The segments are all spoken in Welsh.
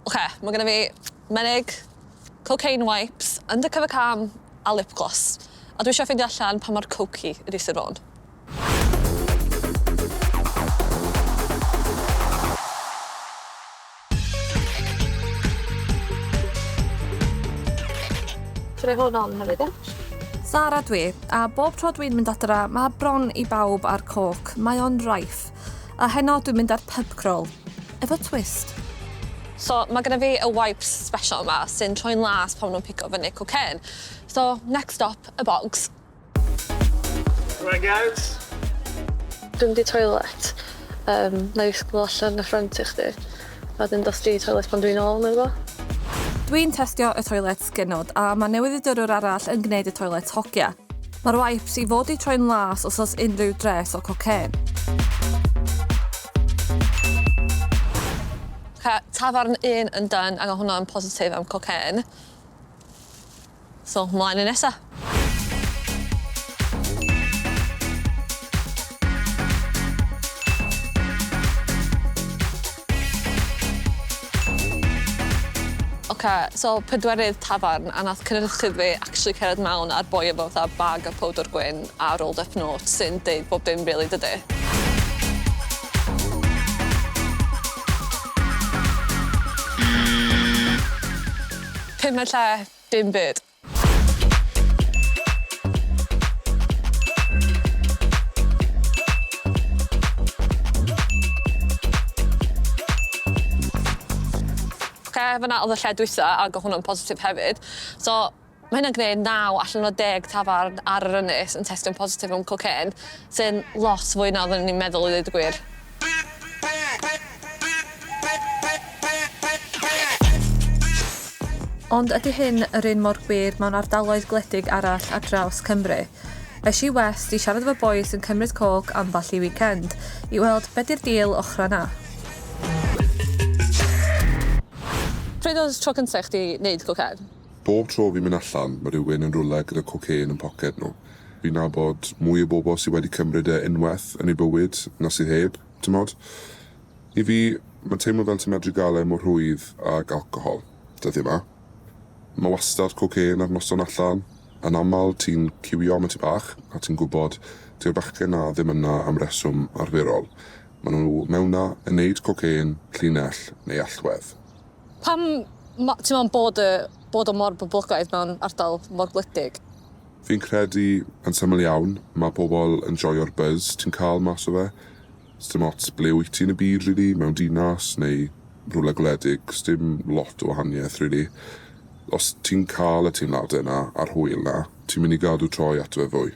Oce, mae genna fi menig, cocaine wipes, undercover cam a lip gloss. A dwi eisiau ffeindio allan pa mor cokey ydi Sir Fôn. Ti rhoi hwn on hefyd, ia? Sara dwi, a bob tro dwi'n mynd adra, mae bron i bawb ar coke. Mae o'n rife. A heno dwi'n mynd ar pub crawl. Efo twist. So mae genna fi y wipes special yma sy'n troi'n las pan maen nhw'n pigo fyny cocên. So next stop, y bogs. Right guys. Dwi'n mynd i toilet. Um, na i ddisgwyl allan y ffrynt i chdi. A wedyn dos di i toilet pan dwi'n ôl neu rwbath. Dwi'n testio y toilet genod a mae newyddiadurwr arall yn gwneud y toilet hogia. Mae'r wipes i fod i troi'n las os oes unrhyw dres o cocên. Oce, tafarn un yn done ac o' hwnna'n positif am cocên. So, mlaen i nesa. Oce, so pedwerydd tafarn a nath cynhyrchydd fi actually cerdded mewn a'r boi efo fatha bag o powdr gwyn a rolled up notes sy'n deud bob dim rili dydi? Pumed lle, dim byd. Oce, fyna o'dd y lle dwytha ag o' hwnna'n positif hefyd. So ma' hynna'n gneud naw allan o deg tafarn ar yr ynys yn testio'n positif am cocên, sy'n lot fwy na oddwn i'n meddwl i ddeud y gwir. Ond ydy hyn yr un mor gwir mewn ardaloedd gwledig arall ar draws Cymru? Es i west i siarad efo boi sy'n cymryd coke ambell i weekend, i weld be di'r deal ochra 'na. Pryd oedd tro cynta i chdi neud cocên? Bob tro fi'n mynd allan, ma' rhywun yn rwle gyda cocên yn poced nhw. Fi'n nabod mwy o bobl sy wedi cymryd e unwaith yn eu bywyd na sydd heb, t'mod? I fi, mae'n teimlo fel ti'n medru gael e mor rhwydd ag alcohol, dyddiau 'ma. Mae wastad cocên ar noson allan. Yn aml, ti'n ciwio am y tŷ bach, a ti'n gwybod, dyw'r bachgen 'na ddim yna am reswm arferol. Maen nhw mewn 'na yn neud cocên, llinell neu allwedd. Pam ma' ti'n meddwl bod y bod o mor boblogaidd mewn ardal mor gwledig? Fi'n credu, yn syml iawn, mae pobl yn joio'r buzz ti'n cael mas o fe. Sdim ots ble wyt ti yn y byd rili, mewn dinas neu rhywle gwledig, sdim lot o wahaniaeth rili. Os ti'n cael y teimladau 'na a'r hwyl 'na, ti'n mynd i gadw troi ato fe fwy.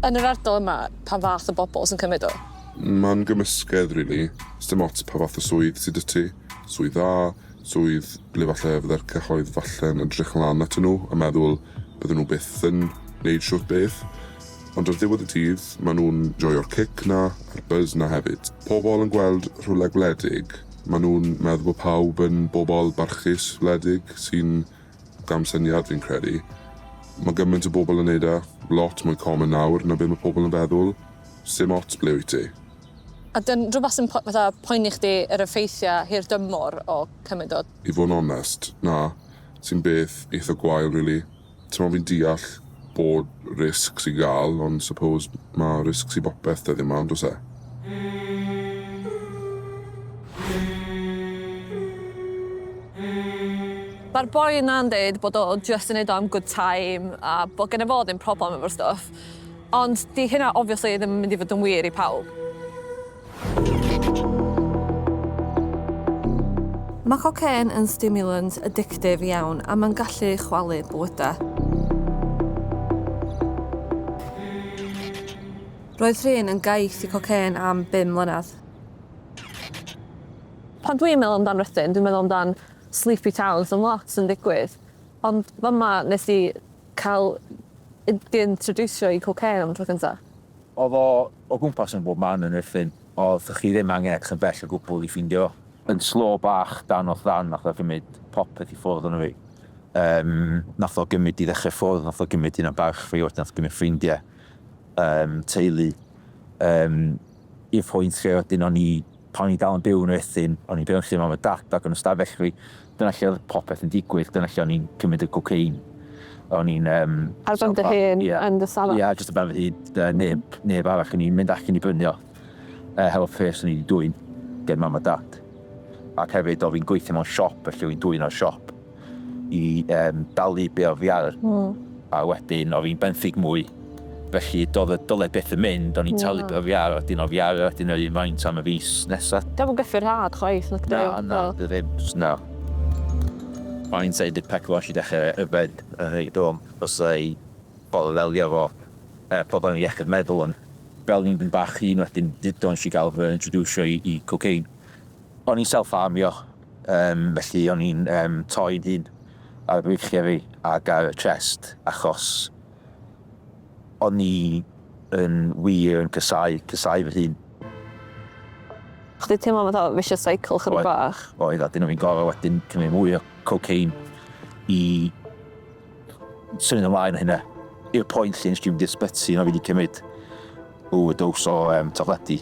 Yn yr ardal yma, pa fath o bobl sy'n cymryd o? Mae'n gymysgedd rili. Sdim ots pa fath o swydd sy 'da ti. Swydd dda, swydd ble falle fydde'r cyhoedd falle'n edrych lan atyn nhw a meddwl bydden nhw byth yn neud shwt beth. Ond ar ddiwedd y dydd, maen nhw'n joio'r cic 'na a'r buzz 'na hefyd. Pobl yn gweld rhywle gwledig, maen nhw'n meddwl bod pawb yn bobl barchus wledig, sy'n gamsyniad fi'n credu. Mae gymaint o bobl yn neud e, lot mwy common nawr na be mae pobl yn feddwl. Sdim ots ble wyt ti. A dyn rhywbeth sy'n po- fatha poeni chdi yr effeithiau hir dymor o cymryd o? I fod yn onest, na. Sy'n beth eitha gwael rili. T'mo' fi'n deall bod risks i ga'l ond suppose ma' risks i bopeth dyddia 'ma on'd o's e? Ma'r boi yna'n deud bod o jyst yn neud o am good time a bod genno fo ddim problem efo'r stwff. Ond 'di hynna obviously ddim yn mynd i fod yn wir i pawb. Mae cocên yn stimulant addictive iawn a mae'n gallu chwalu bywydau. Roedd Rhun yn gaeth i cocên am bum mlynedd. Pan dwi'n meddwl amdan Rhuthun, dwi'n meddwl amdan sleepy town, so lot yn digwydd. Ond fama nes i cael dy introducio i cocên am y tro cynta. Oedd o o gwmpas yn bob man yn Rhuthun. Oedd chi ddim angen edrych yn bell o gwbl i ffeindio fo. Yn slo bach dan wrth ddan nath o gymryd popeth i ffwrdd ono fi. Yym nath o gymryd i ddechrau ffwrdd, nath o gymryd hunan barch fi, wedyn nath o gymryd ffrindiau, yym teulu, yym i'r pwynt lle wedyn o'n i Pan o'n i dal yn byw yn Rhuthun, o'n i'n byw yn lle mam a dad ac yn ystafell fi. Dyna lle oedd popeth yn digwydd, dyna lle o'n i'n cymryd y cocaine. O'n i'n... Ar ben dy hun yn dy stafell? Ia, jyst ar ben fy hun, neb, neb arall. O'n i'n mynd allan i brynu o hefo pres o'n i wedi dwyn gen mam a dad. Ac hefyd, o fi'n gweithio mewn siop, felly o'n i'n dwyn o'r siop i dalu be o fi ar. A wedyn, o fi'n benthyg mwy. Felly, doedd y dyled byth yn mynd, o'n i'n talu be o fi ar, wedyn o fi ar, wedyn yr un faint am y fis nesaf. Dio'm yn gyffur rhad chwaith, nac 'di? Na, na, dio ddim, na. O'n i'n deud i'r pecw i dechrau yfed yn reit dwm, os ei ffordd o ddelio efo problemau iechyd meddwl, ond fel o'n i'n bach hŷn wedyn, dudon nes i gael fy introducio i cocaine. O'n i'n self-harmio, felly o'n i'n toi'n hun ar y breichiau fi ac ar y chest, achos o'n i yn wir yn casáu, casáu fy hun. Chdi teimlo fatha vicious cycle chydig bach? Oedd, a dyn o'n i'n gorfod wedyn cymryd mwy o cocaine i symud ymlaen o hynna. I'r pwynt lle nes i fynd i'r ysbyty, na fi wedi cymryd overdose o tabledi.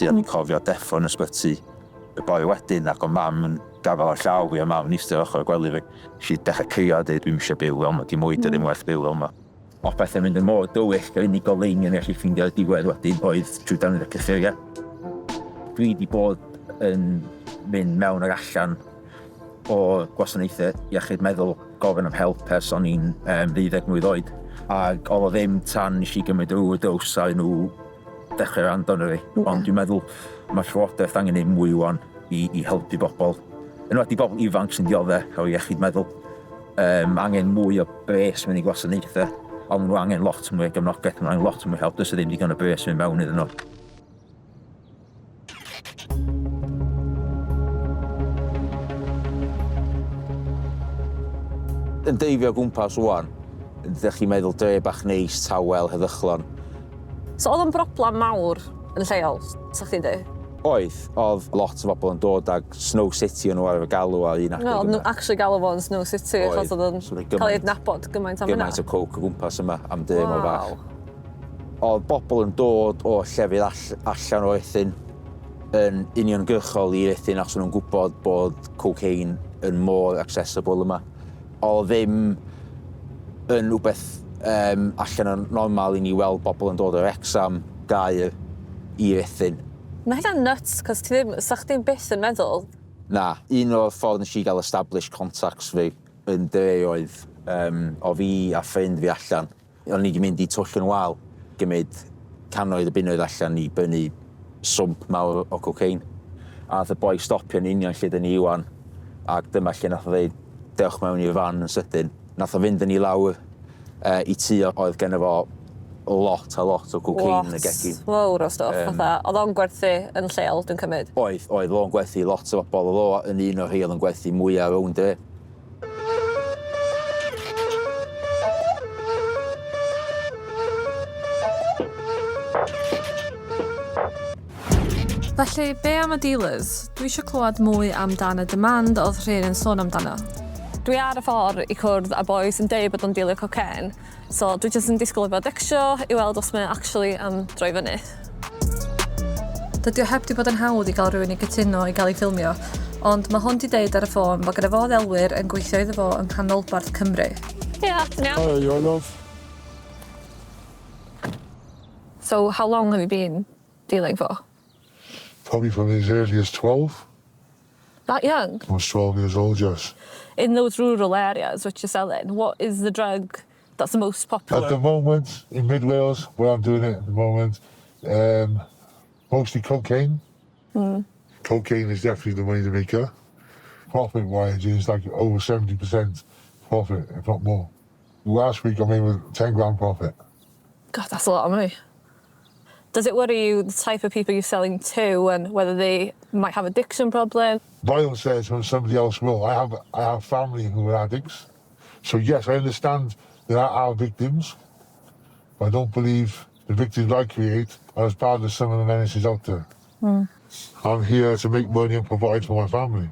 O'n i'n cofio deffro yn ysbyty y bore wedyn, ac o'n mam yn gafel ar llaw fi, a mam yn eistedd ochr y gwely fi. Nes i dechrau crio a dweud, "Dwi'm eisiau byw fel yma, dim mwy, mm. ddim werth byw fel yma." O pethau'n mynd yn mor dywyll, yr unig goleuni yn gallu ffeindio diwedd wedyn oedd trwy defnyddio cyffuriau. Dwi wedi bod yn mynd mewn ac allan o gwasanaethau iechyd meddwl gofyn am help ers o'n i'n 12 mlwydd oed. Ac oedd o ddim tan nes i gymryd yr overdose a nhw dechrau rando arno fi. Ond dwi'n meddwl mae'r llywodraeth angen neud mwy wan i helpu bobl. Yn enwedig bobl ifanc sy'n dioddef efo iechyd meddwl. Angen mwy o bres mewn i gwasanaethau. Ond maen nhw angen lot mwy o gefnogaeth, maen nhw angen lot mwy o help. Does e ddim digon o bres yn mynd mewn iddyn nhw. Yn deifio o gwmpas wan, ydych chi'n meddwl dre bach neis, tawel, heddychlon. So oedd o'n broblem mawr yn lleol, sa chdi'n dweud? Oedd, oedd lot o bobl yn dod ag Snow City o'n nhw ar y galw ar un adeg. No, oedd nhw actually galw fo'n Snow City, achos oedd o'n cael ei adnabod gymaint am hynna. Gymaint o coke o gwmpas yma am dre mor fach. Oedd bobl yn dod o llefydd allan o Rhuthun yn uniongyrchol i Rhuthun achos o'n nhw'n gwybod bod cocaine yn mor accessible yma. Oedd ddim yn rhywbeth allan o'r normal i ni weld bobl yn dod o Wrexham, Gaer i Rhuthun. Mae hynna'n nuts, cos ti ddim, sa chdi'n byth yn meddwl. Na, un o'r ffordd nes i gael establish contacts fi yn dre oedd o fi a ffrind fi allan. O'n i wedi mynd i Twll yn Wal, gymryd cannoedd o bunnoedd allan i brynu swmp mawr o cocaine. A nath y boi stopio yn union lle dyn ni wan, ac dyma lle nath o ddeud, "Dewch mewn i'r fan" yn sydyn. Nath o fynd yn i lawr i tŷ oedd genno fo lot a lot o cocaine yn y gegin. Lot fawr o stwff, fatha, oedd o'n gwerthu yn lleol, dwi'n cymryd? Oedd, oedd o'n gwerthu lot o bobl, oedd o yn un o'r rhai oedd yn gwerthu mwyaf rownd dre. Felly, be am y dealers? Dwi eisiau clywed mwy amdan y demand oedd Rhun yn sôn amdano. Dwi ar y ffordd i cwrdd â boi sy'n deud bod o'n dealio cocaine, so dwi jyst yn disgwyl efo dexio i weld os mae actually am droi fyny. Dydy o heb di bod yn hawdd i gael rhywun i gytuno i gael ei ffilmio, ond mae hwn di deud ar y ffôn bod gyda fo ddelwyr yn gweithio iddo fo yng nghanolbarth Cymru. Ia, yeah, ti'n iawn? Hi, you love. So, how long have you been dealing for? Probably from as early as 12. That young? I was 12 years old, yes. In those rural areas which you're selling, what is the drug that's the most popular? At the moment, in Mid Wales, where I'm doing it at the moment, mostly cocaine. Cocaine is definitely the money maker. Profit wise, is like over 70% profit, if not more. Last week I made a 10 grand profit. God, that's a lot of money. Does it worry you the type of people you're selling to and whether they might have addiction problem? Violence says when somebody else will. I have family who are addicts. So yes, I understand there are victims, but I don't believe the victims I create are as bad as some of the menaces out there. I'm here to make money and provide for my family.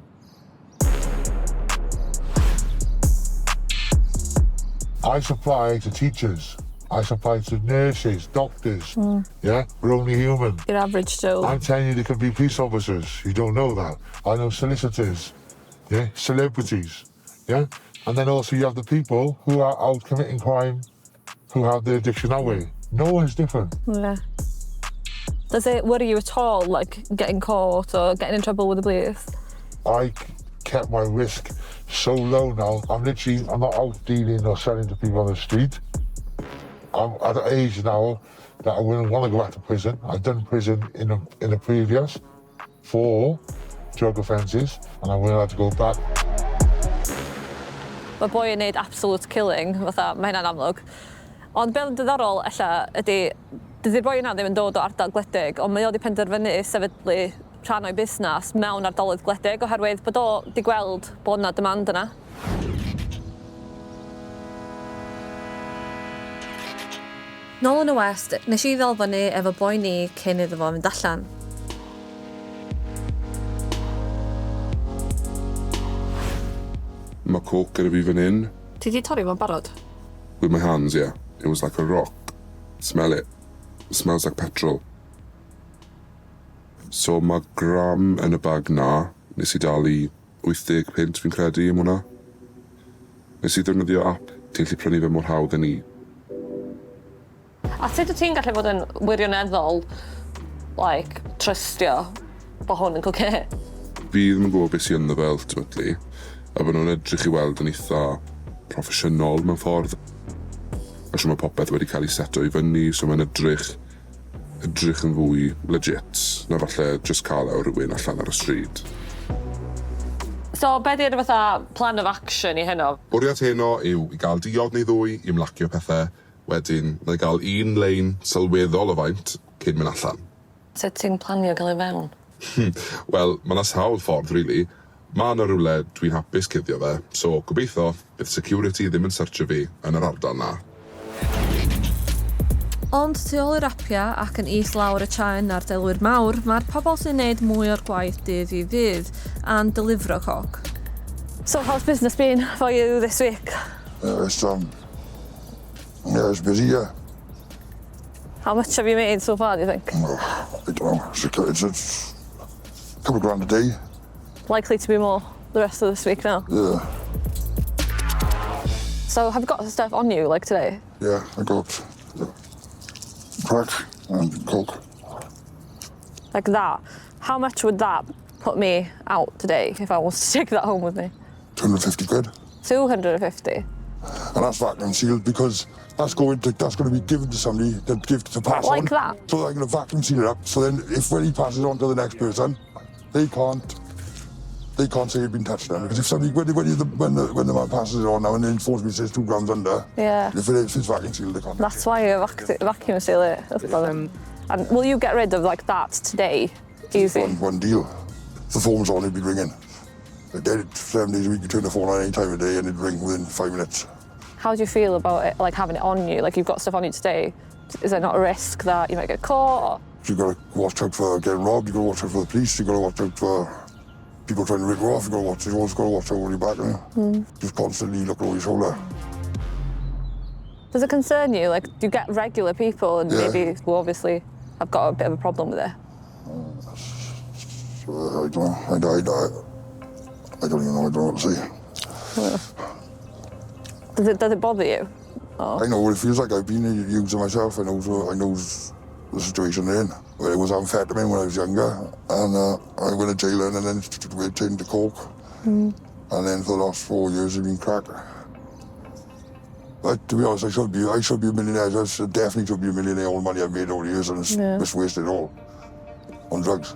I supply to teachers. I supply to nurses, doctors. Yeah, we're only human. Your average Joe. I'm telling you, there could be police officers. You don't know that. I know solicitors, yeah, celebrities, yeah, and then also you have the people who are out committing crime, who have their addiction that way. No one's different. Yeah. Does it worry you at all, like getting caught or getting in trouble with the police? I kept my risk so low now. I'm not out dealing or selling to people on the street. I'm at an age now that I wouldn't want to go back to prison. I've done prison in a previous for drug offences, and I wouldn't have to go back. Mae boi yn neud absolute killing, fatha, mae hynna'n amlwg. Ond beth yn diddorol, ella, ydy, dydy'r boi yna ddim yn dod o ardal gwledig, ond mae o wedi penderfynu sefydlu rhan o'i busnes mewn ardaloedd gwledig oherwydd bod o wedi gweld bod yna demand yna. Nôl yn y west, nes i ddal fyny efo boi ni cyn iddo fo fynd allan. Mae coke gyda fi fan hyn. Ti di torri fo'n barod? With my hands, yeah. It was like a rock. Smell it. It smells like petrol. So mae gram yn y bag na. Nes i dalu 80 punt fi'n credu am hwnna. Nes i ddefnyddio app. Ti'n gallu prynu fe mor hawdd yn ni. A sut wyt ti'n gallu fod yn wirioneddol, like, trystio bod hwn yn cocaine? Fi ddim yn gwybod beth sy'n ynddo fe ultimately. A bod nhw'n edrych i weld yn eitha proffesiynol mewn ffordd. A siwr mae popeth wedi cael ei seto i fyny, so mae'n edrych yn fwy legit na falle just cael e o rhywun allan ar y stryd. So, be di'r fatha plan of action i heno? Bwriad heno yw i gael diod neu ddwy i ymlacio pethau, wedyn na i gael un lein sylweddol o faint cyn mynd allan. Sut ti'n planio gael ei fewn? Wel, mae yna sawl ffordd, really. Mae yna rhywle dwi'n hapus cuddio fe, so gobeithio bydd security ddim yn searchio fi yn yr ardal na. Ond tu ôl i'r apia ac yn is lawr y chain a'r delwyr mawr, mae'r pobl sy'n neud mwy o'r gwaith dydd i ddydd a'n delifro coc. So how's business been for you this week? It's, yeah, it's busy, yeah. How much have you made so far, do you think? Oh, I don't know. It's a couple of grand a day. Likely to be more the rest of this week now. Yeah. So have you got stuff on you, like today? Yeah, I got crack and coke. Like that? How much would that put me out today if I was to take that home with me? 250 quid. 250? And that's vacuum sealed because that's going to be given to somebody to give to pass Like on. that? So I'm going to vacuum seal it up. So then, if when he passes it on to the next person, they can't say it's been touched then. Because if somebody when the man passes it on now and then phones me and says 2 grams under, if it's vacuum sealed, they can't. That's why you vacuum seal it. That's And will you get rid of like that today? Easy. One deal. If the phone's on, it'd be ringing. I did it 7 days a week. You turn the phone on any time of day and it'd ring within 5 minutes. How do you feel about it, like having it on you? Like you've got stuff on you today. Is there not a risk that you might get caught? Or? You've got to watch out for getting robbed, you've got to watch out for the police, you've got to watch out for people trying to rip you off, you've always got to watch out over your back. Just constantly looking over your shoulder. Does it concern you? Like, do you get regular people and Yeah. maybe who obviously have got a bit of a problem with it? So, I don't know. I don't even know. I don't know what to say. Does it bother you? I know what it feels like. I've been a user myself. I know the situation they're in. Well, it was amphetamine when I was younger, and I went to jail then, and then it turned to coke. And then for the last 4 years, it's been crack. But to be honest, I should be a millionaire. I definitely should be a millionaire. All the money I've made over the years, and it's just wasted it all on drugs.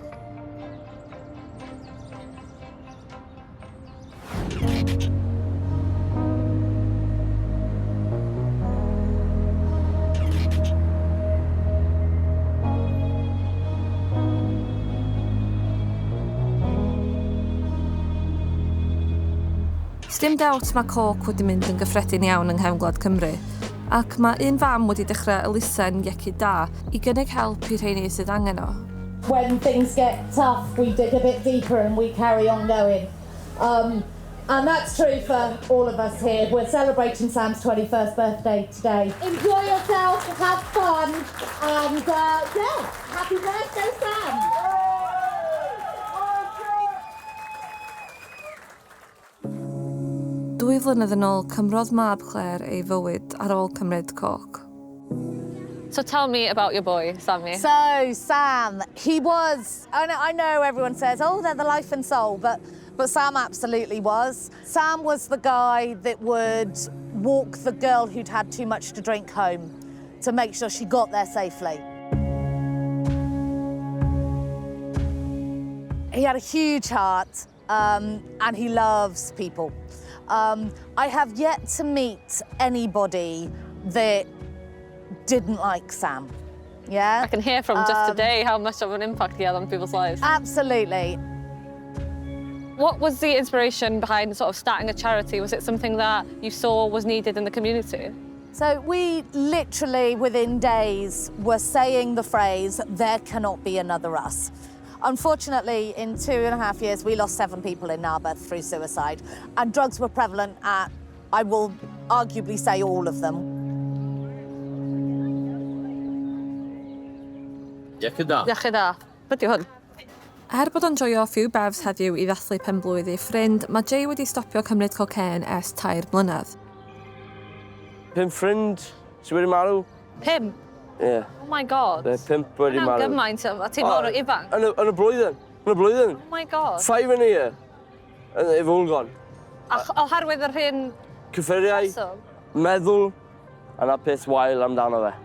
Sdim doubt mae coc wedi mynd yn gyffredin iawn yng nghefn gwlad Cymru, ac mae un fam wedi dechrau elusen iechyd da i gynnig help i rheini sydd angen o. When things get tough, we dig a bit deeper and we carry on going. And that's true for all of us here. We're celebrating Sam's 21st birthday today. Enjoy yourself, have fun, and yeah, happy birthday, Sam! 2 flynedd yn ôl, cymrodd mab Claire ei fywyd ar ôl cymryd coc. So tell me about your boy, Sammy. So, Sam, he was, I know everyone says, "Oh, they're the life and soul," but Sam absolutely was. Sam was the guy that would walk the girl who'd had too much to drink home to make sure she got there safely. He had a huge heart and he loves people. I have yet to meet anybody that didn't like Sam. Yeah? I can hear from just today how much of an impact he had on people's lives. Absolutely. What was the inspiration behind sort of starting a charity? Was it something that you saw was needed in the community? So we literally, within days, were saying the phrase, "There cannot be another us." Unfortunately, in 2.5 years, we lost seven people in Narberth through suicide, and drugs were prevalent at, I will arguably say, all of them. Iechyd da. Iechyd da. Be 'di hwn? Er bod o'n joio few bevs heddiw i ddathlu penblwydd ei ffrind, mae Jay wedi stopio cymryd cocên ers 3 mlynedd. Pum ffrind sydd wedi marw. Pum? Ie. Yeah. Oh my God. Ie, pump wedi Hwnna'n marw. gymaint, a ti'n mor ifanc. Yn y blwyddyn. Yn y blwyddyn. Oh my God. Five in a year. And they've all gone. A oherwydd yr hyn Cyffuriau, reswm? Meddwl, a na peth wael amdano fe.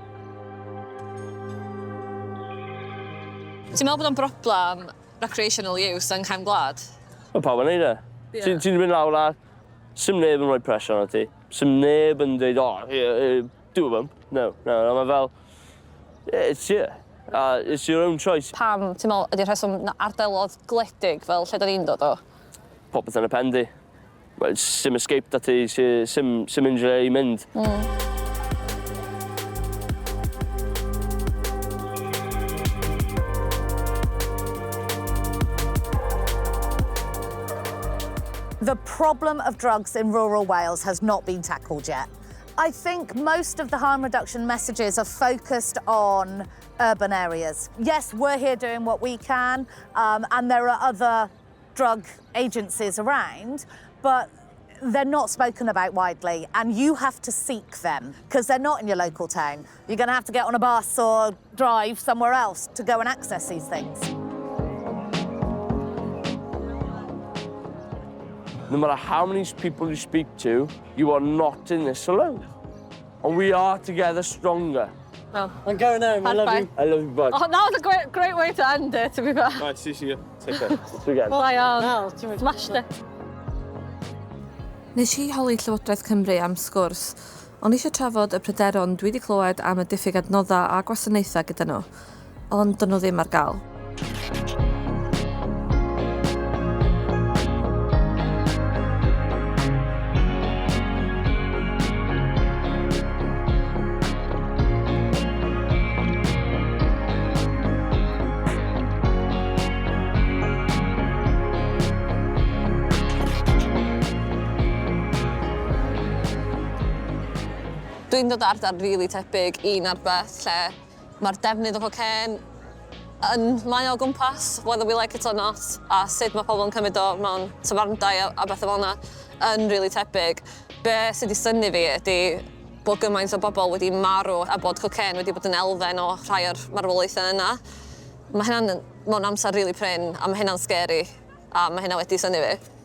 Ti'n meddwl bod o'n broblem recreational use yng nghefn gwlad? Mae pawb yn neud e. Ie. Ti'n mynd lawr a sim neb yn rhoi pressure arno ti. Sim neb yn dweud, "Oh, here, here, do a bump." No, mae fel, yeah, it's here. It's your own choice. Pam, ti'n meddwl, ydy'r rheswm na ardalodd gwledig fel lle da ni'n dod o? Popeth yn y pen di. Well, sim escape da ti, sim unrhyw le i mynd. The problem of drugs in rural Wales has not been tackled yet. I think most of the harm reduction messages are focused on urban areas. Yes, we're here doing what we can, and there are other drug agencies around, but they're not spoken about widely, and you have to seek them because they're not in your local town. You're going to have to get on a bus or drive somewhere else to go and access these things. No matter how many people you speak to, you are not in this alone. And we are together stronger. Well, I'm going home. I love you. I love you, bud. Oh, that was a great, great way to end it, to be fair. Right, see you. Take care. See you again. Da iawn. Well, ti'n Smashed it. Nes i holi Llywodraeth Cymru am sgwrs, ond eisiau trafod y pryderon dwi wedi clywed am y diffyg adnoddau a gwasanaethau gyda nhw, ond dyn nhw ddim ar gael. Dwi'n dod o ardal rili tebyg i Narberth lle mae'r defnydd o cocên yn mae o gwmpas, whether we like it or not, a sut mae pobl yn cymryd o mewn tafarndai a bethau fel yna yn rili tebyg. Be sydd wedi synnu fi ydy bod gymaint o bobl wedi marw a bod cocên wedi bod yn elfen o rhai o'r marwolaethau yna. Mae hynna'n mewn amser rili prin a mae hynna'n scary a mae hynna wedi synnu fi.